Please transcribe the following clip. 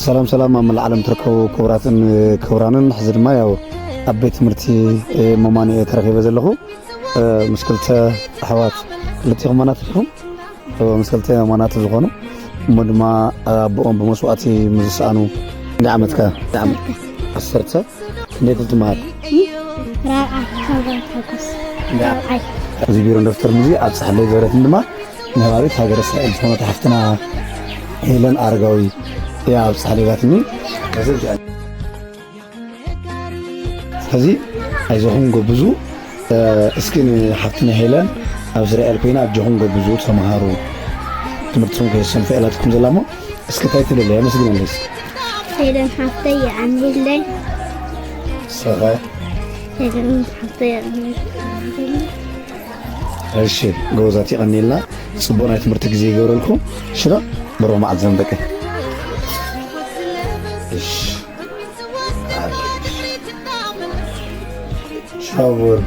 ሰላም ሰላም፣ ኣብ መላእ ዓለም ትርከቡ ክቡራትን ክቡራንን፣ ሕዚ ድማ ያው ኣብ ቤት ትምህርቲ ሞማን እየ ተረኺበ ዘለኹ። ምስ ክልተ ኣሕዋት፣ ክልቲኹም ማናት ኢኹም? ምስ ክልተ ማናት ዝኾኑ እሞ ድማ ኣቦኦም ብመስዋእቲ ምስ ዝሰኣኑ። እንደ ዓመትካ? እንደ ዓመት ዓሰርተ። ክንደይ ክፍሊ ትመሃር? ራብዓይ። ሓጎስ። ራብዓይ። እዚ ቢሮን ደፍተርን እዚ ኣብፅሓለይ ዝበለትን ድማ ነባሪት ሃገረ እስራኤል ዝኾነት ሓፍትና ሄለን ኣረጋዊ እያ ኣብፅሓለይ ኢላትኒ። ሕዚ ኣይዞኹም ጎብዙ። እስኪ ንሓፍትና ሄለን ኣብ እስራኤል ኮይና ኣጆኹም ጎብዙ፣ ተምሃሩ፣ ትምህርትኩም ከየሰንፉ ኢላትኩም ዘላ እሞ እስኪ እንታይ ትብለለይ? ኣመስግነለይ እስኪ። ሄለን ሓፍተይ የቐንየለይ። ሰኸ ሄለን ሓፍተይ የቐንየለይ። እሺ፣ ጎበዛት፣ ይቐንየልና። ጽቡቕ ናይ ትምህርቲ ግዜ ይገብረልኩም። ሽዶ ብሮ መዓት ዘንበቀ። እሺ። ሻቡር።